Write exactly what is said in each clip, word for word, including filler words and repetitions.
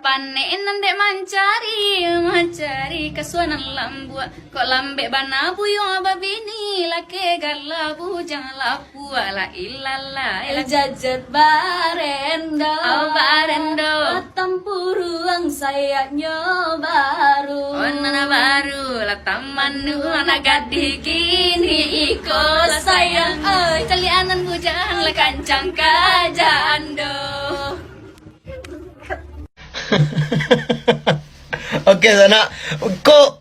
Panek nan dek mancari, mancari kasuanan lambuak. Kok lambek bana buyuang babini, laki gala bujang lapua. La ilaha illa. Jajet barendo. Oh, barendo. Lah tampuruang sayaknyo baru. Oh, nana baru. Lah taman nu anak gadih kini iko lah sayang. Oi, calianan bujang lah kancang ka jando. Oke, sanak. Ko,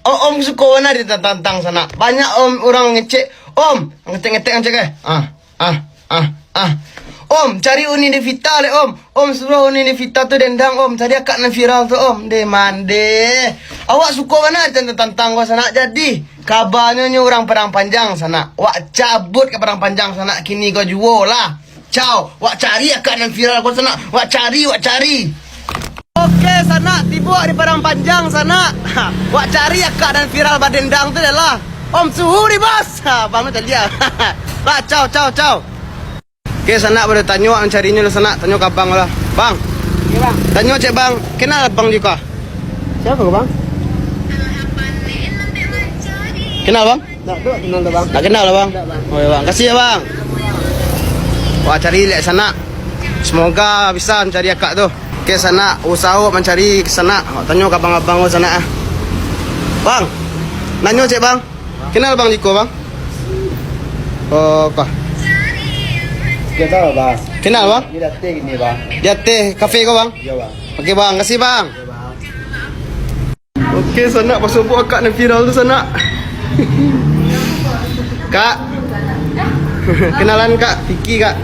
o-, om suko bana ditantang, sanak. Banyak om urang ngecek, "Om, ngetek-ngetek ngecek eh." Ah, ah, ah, ah. "Om, cari Uni Devita lek, Om. Om, suruah Uni Devita tu dendang, Om. Cari akak nan viral tu, Om." Deh, mandeh. Awak suko bana ditantang ko, sanak. Jadi, kabanyo nyo urang Padang Panjang, sanak. Wak cabut ka Padang Panjang, sanak. Kini ko juo lah. Cau, wak cari akak nan viral ko, sanak. Wak cari, wak cari. Oke, sanak, tibo di Padang Panjang, sanak. Ha, wak cari akak nan viral badendang tu dah lah. Om suhu ni, bos. Ha, bang tu caliak. Lah, cau, cau, cau. Oke, sanak, pada tanyo wak mancarinyo lah, sanak. Tanyo ka bang lah. Bang. Iya, bang. Tanyo cek bang, kenal bang Jiko? Siapa ke, bang? Kenal, bang? Tak, tak kenal tu, bang. Tak kenal lah, bang. Tak, bang. Oh, ya, bang. Kasih ya, bang. Wah, cari lek sanak. Semoga bisa mencari akak tu. Oke, sanak, usaho mencari ke sanak. Awak tanyo ke abang-abang tu sanak, ah. Bang, nanyo cek, bang. Kenal bang Jiko, bang? Oh, apa? Kenal, bang. Kenal, bang? Di ateh gini, bang. Di ateh kafe ko, bang? Iya, bang. Oke, bang. Kasih, bang. Oke, sanak, pasobok akak nan viral tu, sanak. Kak. Kenalan, Kak. Piki, Kak.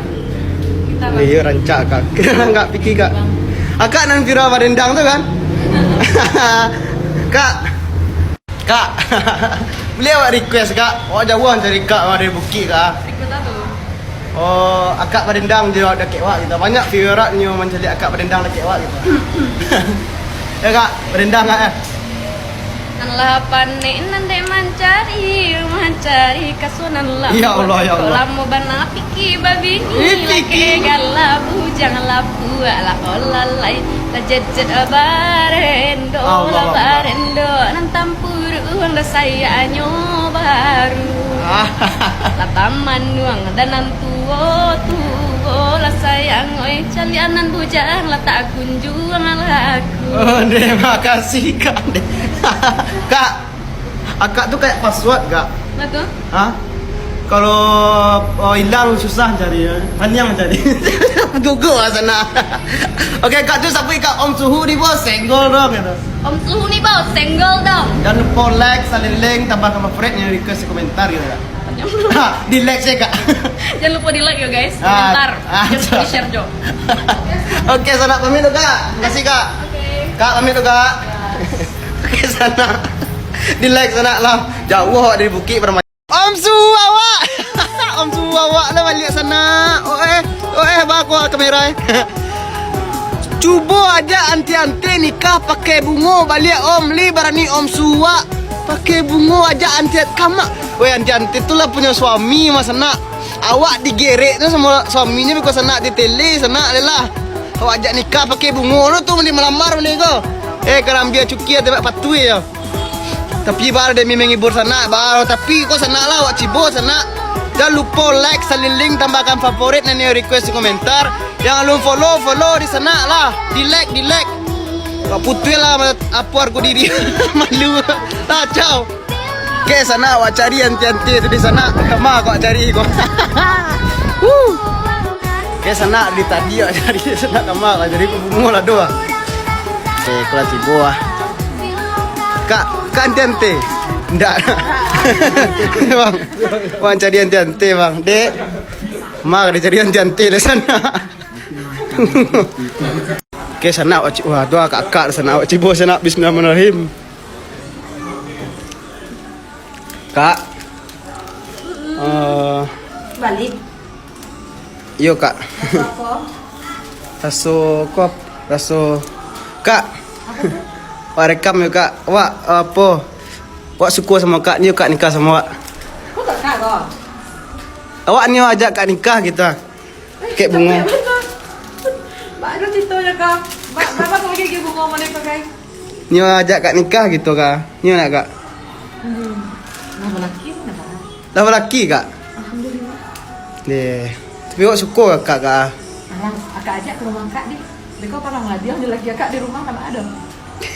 Iya, rancak, Kak. Kenalan, Kak. Piki, Kak. Akak nan viral badendang tu, kan? Kak. Kak. Boleh awak request, Kak? Awak jauah cari Kak, awak dari bukik, Kak. Request apa tu? Oh, akak badendang jo dakek wak gitu. Banyak viral nyo mancaliak akak badendang dakek wak gitu. Ya, Kak, badendang, Kak, eh. Nan lah panek nan dek mancari, mancari kasuanan lah. Ya Allah, ya Allah. Kok lamo bana piki babini, eh, piki. Laki gala bujang lah puak lah, oh lalai. Lah jejet barendo, Allah lah Akbar. Barendo, nan tampuru uang lah sayaknyo baru. Ah. Lah taman uang dan nan tuo-tuo lah sayang, oi, calianan bujang lah tak kunjuang laku. Oh, terima kasih, Kak. Kak, akak tu kayak password, Kak. Betul. Hah? Kalau, oh, hilang susah cari, ya. Paniang cari. Gugup lah sanak. Oke, Kak, tu siapa, Kak? Om suhu ni, bos, senggol dong, gitu. Om suhu ni, bos, senggol dong. Jangan lupa like, saliling, tambahkan favorit, yang request di komentar, gitu, Kak. Ha, di like saya, Kak. Jangan lupa di like ya, guys. Ah, komentar. Ah, jangan lupa di share jo. Oke, sanak pamit tu, Kak. Terima kasih, Kak. Oke. Kak, pamit tu, Kak. Oke, sanak. Di like, sanak lah. Jauh awak dari bukik pada Om suhu awak. Om suhu awak lah baliak sanak. Oh eh, oh eh, bako kamera eh. Cubo ajak anti-anti nikah pakai bungo baliak om, lai barani om suhu awak. Pakai bungo ajak anti kamak. Weh, anti-anti tu lah punyo suami mah sanak. Awak digerek tu samo suaminyo beko sanak ditele sanak lah. Awak ajak nikah pakai bungo tu, tu mending malamar mending ko. Eh, karambia cukia tembak patuih yo. Tapi baa demi menghibur sanak, baa, tapi ko sanak lah, awak cubo sanak. Jangan lupo like, saliling, tambahkan favorit, nan request di komentar. Yang alun follow, follow di sanak lah. Di like, di like. Awak putuih lah, apo hargo diri. Malu. Lah, ciao. Oke, sanak, awak cari anti-anti tu di sanak. Kama awak cari ko. Wuh. Oke, sanak, di tadi awak cari sanak, kama awak cari, bungo lah tu ah. Oke, ko lah tibo ah. Kak, Kak anti-anti. Ndak. Bang. Bang cari anti-anti, Bang. Dek. Mak, dia cari anti-anti di sana. Oke, sanak, wak ci-, wah, tu akak-akak di sana, wak cubo sanak, bismillahirrahmanirrahim. Kak. Eh, Balik. Iyo, Kak. Raso apo? Raso ko, raso, Kak. Apo tu? Wak rekam yo, Kak. Wak, apo? Wak suko samo Kak, nio Kak nikah samo wak. Ko tak Kak ko? Awak nio ajak Kak nikah gitu. Kek bungo. Baru cerita je kau. Ba-, Kenapa kau lagi bunga mana kau, guys? Nio ajak kak nikah gitu kak? Nio nak kak? Hmm. Nah, laki, nah, lah balaki kak? Alhamdulillah. Deh. Tapi awak suko kak kak? Alah, akak ajak ke rumah kak deh. Beko parang lah, dia laki akak di rumah kan ada.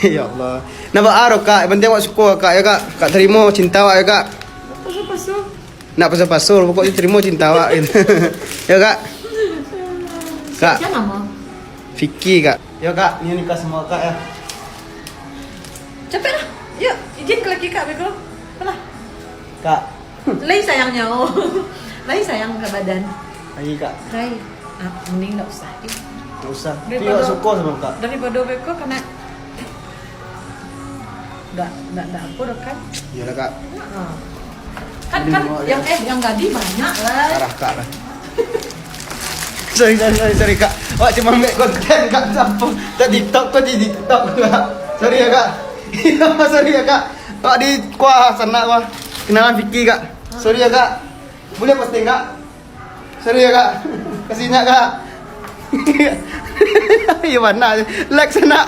Ya Allah. Nah, baa ro kak, yang penting awak suko kak ya kak. Kak terima cinta awak ya kak. Pasu-pasu. Nak pasu-pasu, pokoknya terima cinta awak gitu. Ya kak. Kak. Siapa nama? Vicky kak. Ya kak, ni nikah sama kak ya. Capek lah. Yuk, izin ke laki kak beko. Alah. Kak. Lain sayangnya oh. Lain sayang ke badan. Lagi kak. Hai. Ah, mending ndak usah. Eh. Ndak usah. Tapi Daripada awak suko sama kak. Daripada beko kena ndak ndak ndak apa dah kan. Iyalah kak. Heeh. Kan Mending kan bawa yang dia. Eh yang gadih banyak lah. Arah kak lah. Sorry, sorry, sorry, sorry kak. Awak cuma ambil konten kak. Siapa? Tak TikTok kok di TikTok kak. Sorry ya kak. Iya sorry ya kak. Awak di kuah sana kuah. Kenalan Vicky kak. Sorry ya kak. Boleh posting kak? Sorry ya kak. Kasih nyak kak. Iya mana? Like sana.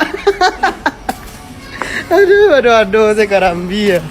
Aduh, aduh, aduh, saya karambi ya.